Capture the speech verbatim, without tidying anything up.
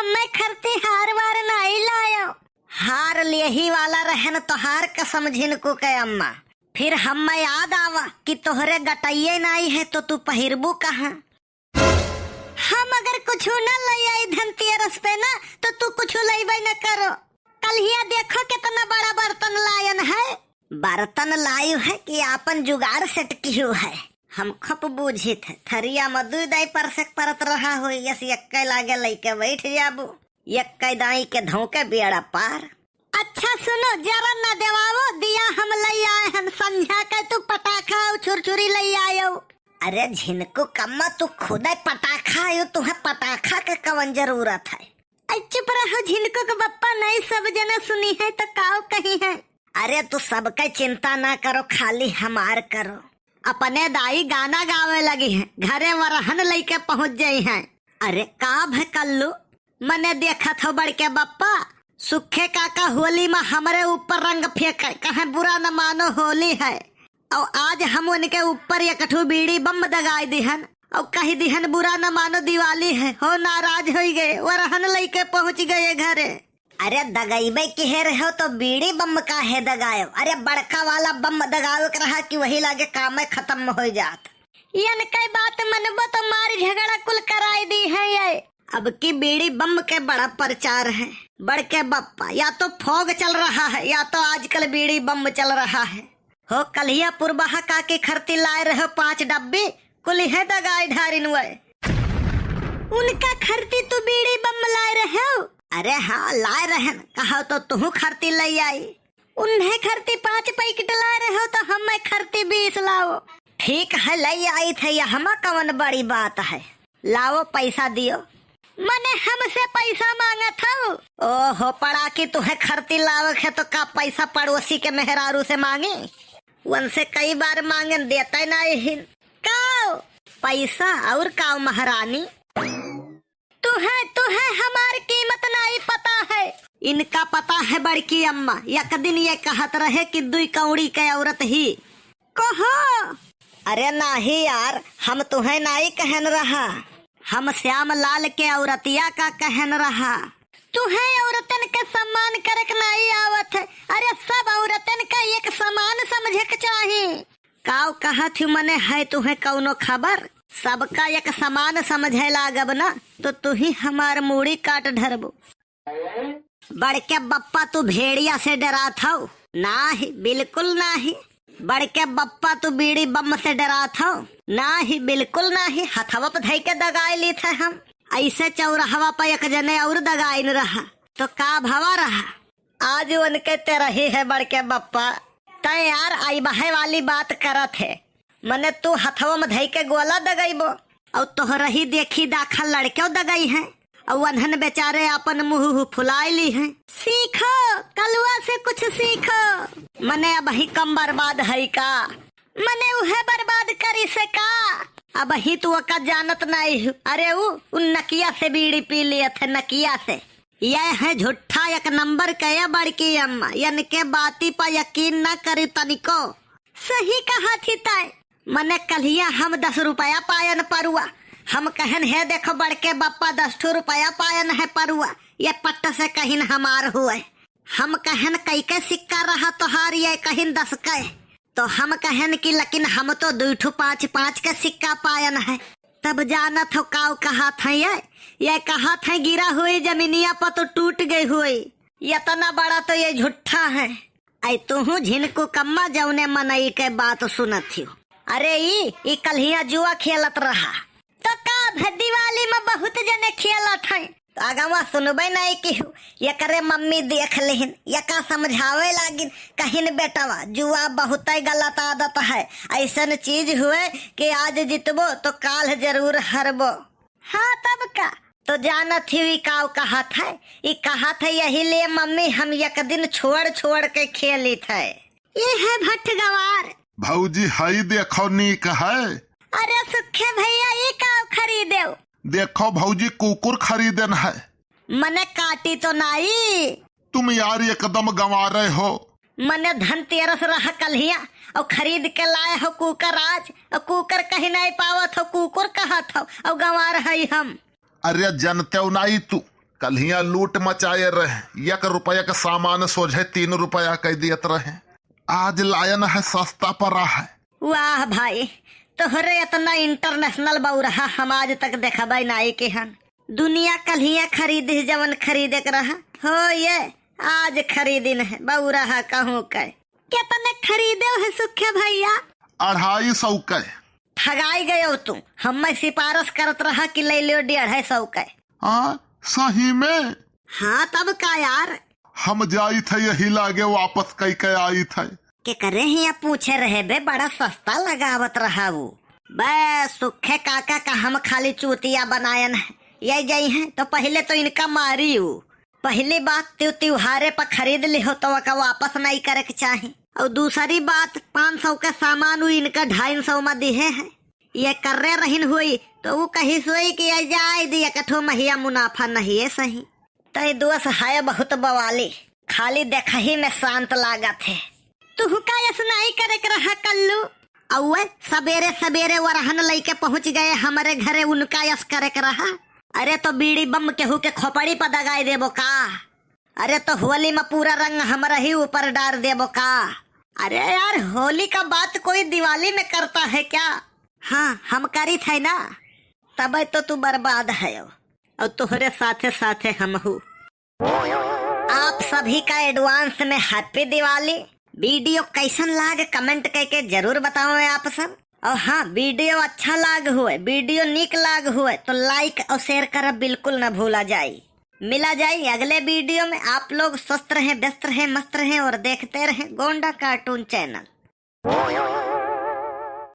हम्मे खरती हार वार नाई लायो। हार लेही वाला रहन तोहार कसम झिनकू के अम्मा। फिर हम्मे याद आवा कि तोहरे गटइये नाई है तो तू पहिरबू कहाँ? हम अगर कुछु न लइ आई धनतेरस पे ना, तो तू कुछु लइबे न करो। कल्हिया देखो कितना बड़ा बर्तन लायन है। बर्तन लायु है कि आपन जुगाड़ सेट किहु है? हम खप बूझित है, थरिया में दूध आई परसेक परत रहा होई, यस यक्के लागे लइके बैठ जाबू, यक्के दाई के धोके बेड़ा पार। अच्छा सुनो, जरा न देवावो, दिया हम लइ आए हन, संझा के तू पटाखा अउ छुरछुरी लइ आयो। अरे झिनकू कम्मा, तू खुदे पटाखा आयो, तुहे पटाखा के कवन जरूरत है? अरे चुप रहो, झिनकू के बप्पा नहीं सब जना सुनी है तो काव कही है। अरे तू सबके चिंता ना करो, खाली हमार करो। अपने दाई गाना गावे लगी हैं, घरे वरहन लइके पहुँच जाई हैं। अरे का भे कल्लू, मने देखत हो बड़के बप्पा, सुखे काका होली में हमरे ऊपर रंग फेंके, कहे बुरा न मानो होली है। अउ आज हम उनके ऊपर एक ठो बीड़ी बम दगाई दिहन, अउ कही दिहन बुरा न मानो दिवाली है, हो नाराज होई गए, वरहन लइके पहुँच गए घरे। अरे दगइबे किहे रहो तो बीड़ी बम काहे दगायो? अरे बड़का वाला बम दगावे के रहा कि वही लागे कामे खत्म हो जात। यन कई बात मनबो तो मार झगड़ा कुल कराई दी है ये। अब की बीड़ी बम के बड़ा प्रचार है। बड़के बप्पा, या तो फोग चल रहा है या तो आजकल बीड़ी बम चल रहा है। हो कल्हिया पुरबहा काकी खरती लाए रहो पाँच डब्बी, कुल इहे दगाई ढारिन वै। उनका खरती तू बीड़ी बम लाए रहे हो? अरे हाँ, लाए रहन, कहा तो तुहू खरती लइ आई। उन्हें खरती पाँच पैकेट लाए रहे हो तो हमें खरती बीस लाओ। ठीक है, लइ आई थे, यहमा कवन बड़ी बात है। लाओ पैसा दियो। मने हमसे पैसा मांगत हऊ? ओहो, पड़ाकी तुहे खरती लावक है तो का पैसा पड़ोसी के मेहरारू से मांगी? उनसे कई बार मांगन, देते नाहीं हिन। काओ? पैसा और काओ महारानी? तुहे, तुहे हमार कीमत नाहीं पता है। इनका पता है बड़की अम्मा, एक दिन ये कहत रहे कि दुई कौड़ी के औरत ही। कहो। अरे नाहीं यार, हम तुहे नाहीं कहन रहा, हम श्याम लाल के औरतिया का कहन रहा। तुहे औरतन के सम्मान करक नाहीं आवत है। अरे सब औरतन का एक समान समझे के चाही। काव कहत ही मने है तुहे कौनो खबर? सबका एक समान समझे लागब ना तो तुही हमार मूड़ी काट ढरबो। बड़के बप्पा तू भेड़िया से डरात हऊ? नाहीं, बिल्कुल नाहीं। बड़के बप्पा तू बीड़ी बम से डरात हऊ? नाहीं, बिल्कुल नाहीं। हथवा पे धई के दगाई लीत है हम। ऐसे चौराहवा पे एक जने और दगाइन रहा तो का भवा रहा? आज उनके तेरही है बड़के बप्पा। तै यार आई बहे वाली बात करत है। मने तू हथवा में धई के गोला दगइबो, अउ तोहरही देखी दाखा लड़केउ दगई हैं, अउ वन्हन बेचारे आपन मुँह फुलाए ली हैं। सीखो, कलुआ से कुछ सीखो। मने अबही कम बर्बाद है का? मने उहे बर्बाद करी से का? अबही तू ओका जानत नाहीं हू। अरे उ, उ नकिया से बीड़ी पी लियत है, नकिया से। ये है झूठा एक नंबर के ये बड़की अम्मा, यनके बाती पर यकीन न करी तनिको। सही कहत ही तै। मने कल्हिया हम दस रुपया पायन परुआ, हम कहन हे देखो बड़के बप्पा दस ठो रुपया पायन है परुआ, ये पट्ट से कहिन हमार हुए। हम कहन कई के सिक्का रहा तोहार, ये कहिन दस के। तो हम कहन कि लेकिन हम तो दुई ठो पाँच पाँच के सिक्का पायन है। तब जानत हो काव कहत हैं ये? ये कहत हैं गिरा हुई जमीनिया पर तो टूट गई हुई। इतना बड़ा तो ये झूठा है। ऐ तुहू झिनकू कम्मा जौने मनई के बात सुनत हियो। अरे ई, ई कल्हिया जुआ खेलत रहा। तो का भे दिवाली में बहुत जने खेलत हैं। तो अगवा सुनबे नहीं किहू, एकरे मम्मी देख लेहिन, एका समझावे लागिन, कहिन बेटवा जुआ बहुते गलत आदत है, ऐसन चीज हुए कि आज जितबो तो काल जरूर हरबो। हाँ तब का, तो जानत ही काव कहत है, ई कहत है यही लिए मम्मी हम एक दिन छोड़ छोड़ के खेलित है। ये है भट्ठ गवार। भौजी हई देखो नीक है। अरे सुखे भैया ई काव खरीदेव? देखो भौजी कुकुर खरीदन है। मने काटी तो नाई। तुम यार एकदम गंवारे हो। मने धनतेरस रहा कल्हिया, अउ खरीद के लाए हो कुकर आज, अउ कुकर कहीं नहीं पावत हो, कुकुर कहत हो, अउ गंवार हई हम। अरे जनते हो नाई तू, कल्हिया लूट मचाए रहे, एक रुपया का सामान सोझे तीन रुपया कह दियत रहे। आज लायन है सस्ता परा है। वाह भाई, तोहरे इतना international बउरहा हम आज तक देखबै नाई के हन। दुनिया कल्हिया खरीदिस जवन खरीदे के रहा, हो ये आज खरीदिन है बउरहा कहूँ के। केतने खरीदे है सुखे भैया? अढ़ाई सौ के। ठगाई गयो तू, हम्मे सिफारिश करत रहा कि ले लियो डेढ़ सौ के। हाँ, सही में? हाँ, तब का यार? हम जाइत है यही लागे वापस कई के आइत है। के करे हिया पूछे रहे बे, बड़ा सस्ता लगावत रहा वो। बे सुखे काका का हम खाली चूतिया बनायन है, ये जाई हैं तो पहले तो इनका मारी हूँ। पहली बात, तू त्योहारे पर खरीद लिहो तो ओका वापस नहीं करे के चाही। और दूसरी बात, पाँच सौ का सामान उ इनका ढाई सौ में दिहे है। ये कर्रे रहिन हुई तो उ कहिस हुई कि ये जाए दी, एक ठो महिया मुनाफा नहीं है सही। तय दोस है बहुत बवाली, खाली देखही में शांत लागत है। तुहका यस नहीं करे के रहा कल्लू। अउए सबेरे सबेरे वरहन लइके पहुँच गए हमरे घरे, उनका यस करे के रहा। अरे तो बीड़ी बम केहू के खोपड़ी पर दगाई देबो का? अरे तो होली में पूरा रंग हमरा ही ऊपर डार देबो का? अरे यार, होली का बात कोई दिवाली में करता है क्या? हाँ, हम करी थे ना। तबे तो तू बर्बाद है और तोहरे साथे साथे हम हूँ। आप सभी का advance में happy दिवाली। वीडियो कैसन लाग comment करके जरूर बताओ आप सब। और हाँ, वीडियो अच्छा लाग हुए, वीडियो नीक लाग हुए तो like और share करब बिल्कुल न भूला जाई। मिला जाई अगले वीडियो में। आप लोग स्वस्थ रहें, व्यस्त रहें, मस्त रहें और देखते रहें गोंडा cartoon channel।